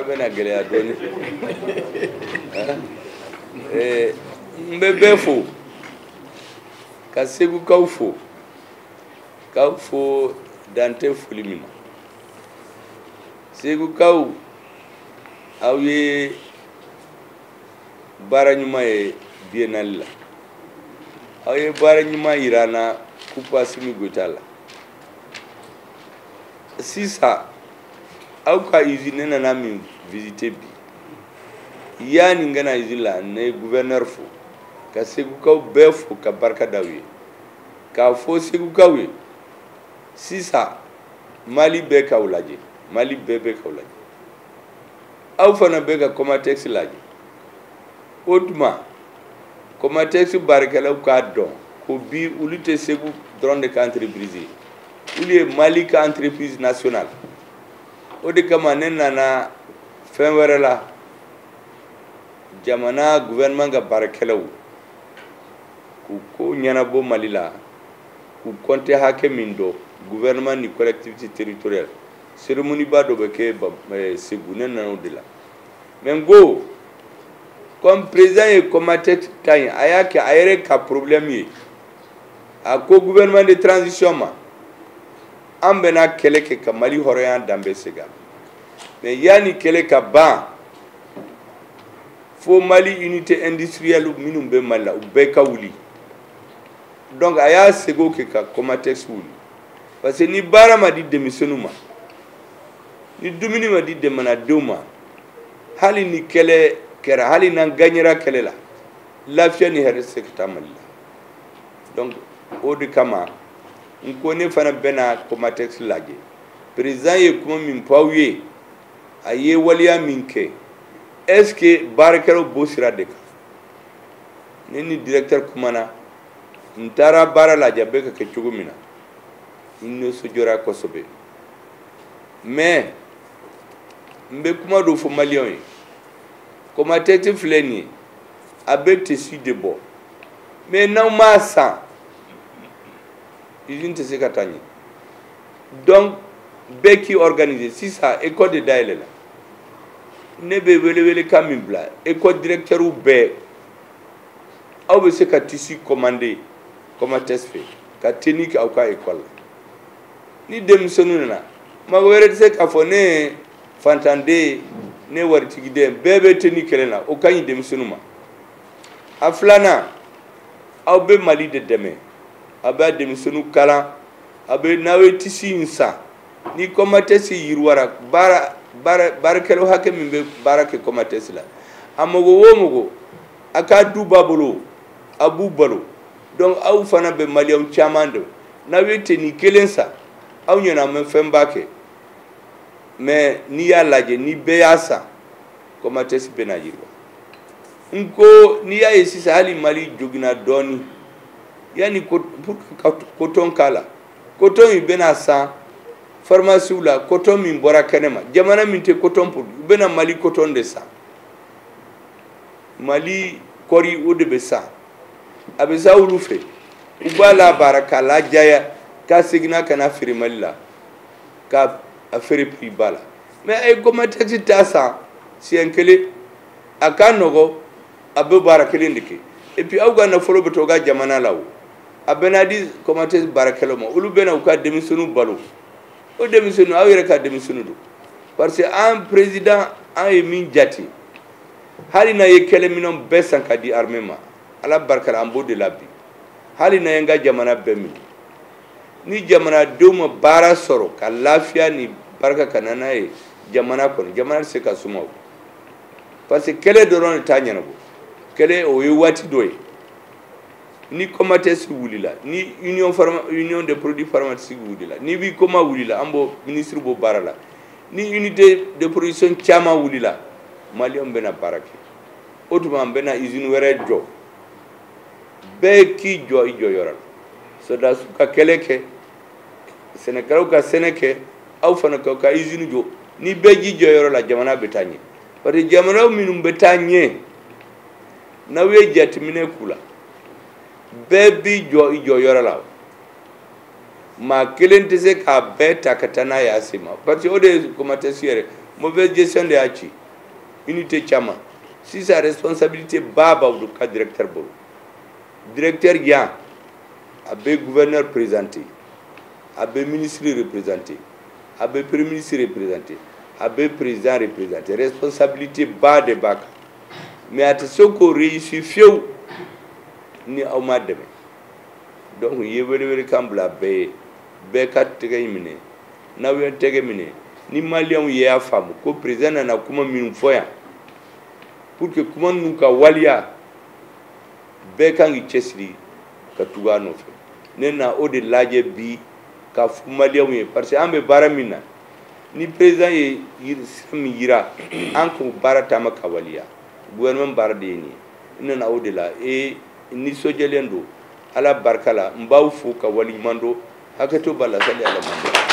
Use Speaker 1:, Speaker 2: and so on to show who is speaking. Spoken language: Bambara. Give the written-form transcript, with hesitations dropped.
Speaker 1: Bɛna gɛlɛya dɔɔni. N bɛ bɛɛ fo, ka Segukaw fo, k'aw fo dan tɛ foli min na. Segukaw, aw ye baara ɲuman ye biennale la, aw ye baara ɲuman yira an na Coupe Assimi Goïta la. Sisan aw ka usine, ne nana min visiter bi, yanni n ka na usine la, ne ye gouverneur fo, ka Segukaw bɛɛ fo, ka barika d'aw ye, k'a fɔ Segukaw ye sisan Mali bɛɛ k'aw lajɛ, Mali bɛɛ bɛ k'aw lajɛ, aw fana bɛ ka Comatex lajɛ. O tuma Comatex baarakɛlaw k'a dɔn ko bi olu tɛ Segu dɔrɔn de ka entreprise ye, olu ye Mali ka entreprise nationale. O de kama ne nana fɛn wɛrɛ la, jamana gouvernement ka baarakɛlaw k'u ko ɲɛnabɔ Mali la, k'u compte hakɛ min dɔn gouvernement ni collectivité territoriale. Cérémonie ba dɔ bɛ kɛ Segu, ne nana o de la. Mais n ko comme président ye Comatex ta in, a y'a kɛ a yɛrɛ ka problème ye, a ko gouvernement de transition ma, an bɛna kɛlɛ kɛ ka Mali hɔrɔnya danbe segin a ma. Mais yanni kɛlɛ ka ban, fo Mali unité industrielle minnu bɛ Mali la, u bɛɛ ka wuli. Donc a y'a seko kɛ ka Comatex wuli, parce que ni baara ma di denmisɛnninw ma, ni dumuni ma di jamanadenw ma, hali ni kɛlɛ kɛra, hali n'an gagnera kɛlɛ la, lafiya ni hɛrɛ tɛ se ka taa Mali la. Donc o de kama n ko ne fana bɛna Comatex lajɛ. Président ye kuma min fɔ aw ye, a ye waleya min kɛ, est ce que baarakɛlaw b'o sira de kan? Ne ni directeur kumana, n taara baara lajɛ, a bɛ ka kɛ cogo min na, n nisɔndiyara kosɛbɛ. Mais n bɛ kuma dɔ fɔ maliyɛnw ye. Comatex filɛ nin ye, a bɛ tissu de bɔ, mais n'aw m'a san, usine tɛ se ka taa ɲɛ. Donc bɛɛ k'i organiser. Sisan école de dayɛlɛ la, ne bɛ welewelekan min bila école directeur bɛɛ, aw bɛ se ka tissu commander Comatex fɛ ka tenue kɛ aw ka école la. Ni denmisɛnninw nana, mɔgɔ wɛrɛ tɛ se k'a fɔ ne ye fantanden ye, ne ye waritigiden, bɛɛ bɛ tenue kelen na. O ka ɲi denmisɛnninw ma. A filanan, aw bɛ Mali de dɛmɛ, aw bɛ denmisɛnninw kalan, aw bɛ n'aw ye tissu in san, ni Comatex yiriwara, baara baara baarakɛlaw hakɛ min bɛ baara kɛ Comatex la, a mɔgɔ o mɔgɔ a ka du b'a bolo, a b'u balo. Donc aw fana bɛ maliyɛnw caman dɛmɛ. N'aw ye tenue kelen san, aw ɲɛna an bɛ fɛnba kɛ, mais n'i y'a lajɛ, ni bɛɛ y'a san, Comatex bɛna yiriwa. N ko n'i y'a ye sisan hali Mali joginna dɔɔni, yanni pour ka coton k'a la, coton in bɛna san pharmacie la, coton min bɔra kɛnɛ ma, jamana min tɛ coton produit, u bɛna Mali coton de san, Mali kɔri, o de bɛ san. A bɛ sa olu fɛ, u b'a labaara k'a lajaya, k'a seginna ka na feere Mali la, ka a feere prix ba la. Mais a ye Comatex ta san siɲɛ kelen, a ka nɔgɔ, a bɛ baara kelen de kɛ, et puis aw ka nafolo bɛ to aw ka jamana la. O a bɛna di Comatex baarakɛlaw ma, olu bɛna u ka denmisɛnninw balo. O denmisɛnninw, aw yɛrɛ ka denmisɛnninw don, parce que an président, an ye min jate, hali n'a ye kɛlɛminɛnw bɛɛ san ka di armée ma, Ala barika la, an b'o de la bi. Hali n'a ye n ka jamana bɛɛ minɛ, ni jamanadenw ma baara sɔrɔ ka lafiya ni barika ka na n'a ye jamana kɔnɔ, jamana tɛ se ka suma o, parce que kɛlɛ dɔrɔn de t'a ɲɛnabɔ. Kɛlɛ, o ye waati dɔ ye. Ni Comatex wulila, ni union pharma, union des produits pharmaceutiques wulila, ni Huicoma wulila, an b'o ministre b'o baara la, ni unité de production caman wulila, maliyɛnw bɛna baara kɛ. O tuma an bɛna usine wɛrɛ jɔ. Bɛɛ k'i jɔ i jɔyɔrɔ la, sɔrɔdasiw ka kɛlɛ kɛ, sɛnɛkɛlaw ka sɛnɛ kɛ, aw fana k'aw ka usine jɔ. Ni bɛɛ ji jɔyɔrɔ la, jamana bɛ taa ɲɛ, parce que jamana minnu bɛ taa ɲɛ, n'aw ye jateminɛ k'u la, bɛɛ b'i jɔ i jɔyɔrɔ la, maa kelen tɛ se k'a bɛɛ ta ka taa n'a ye a sen ma, parce que o de ye Comatex yɛrɛ. Mauvaise gestion de y'a ci unité caman. Sisan, responsabilité ba b'aw ka directeur bolo. Directeur yan, a bɛ gouverneur présenté, a bɛ ministre représenté, a bɛ premier ministre représenté, a bɛ président représenté. Responsabilité ba de b'a kan, mais a tɛ se k'o réussir fiyewu ni aw ma dɛmɛ. Donc n ye welewelekan bila bɛɛ ye, bɛɛ ka tɛgɛ in minɛ. N'aw ye tɛgɛ minɛ ni Maliyɛnw y'a faamu ko président nana kuma min fɔ yan, pour que kuma ninnu ka waliya, bɛɛ kan k'i cɛsiri ka tugu a nɔfɛ. Ne na o de lajɛ bi ka fɔ Maliyɛnw ye, parce que an bɛ baara min na, ni président ye sira min yira an, k'o baara taama ka waliya. Gouvernement baara de ye nin ye. N nana o de la e nisɔndiyalen don. Ala barika la, n b'aw fo ka waleɲuman dɔn. Hakɛto b'a la, sali ala man.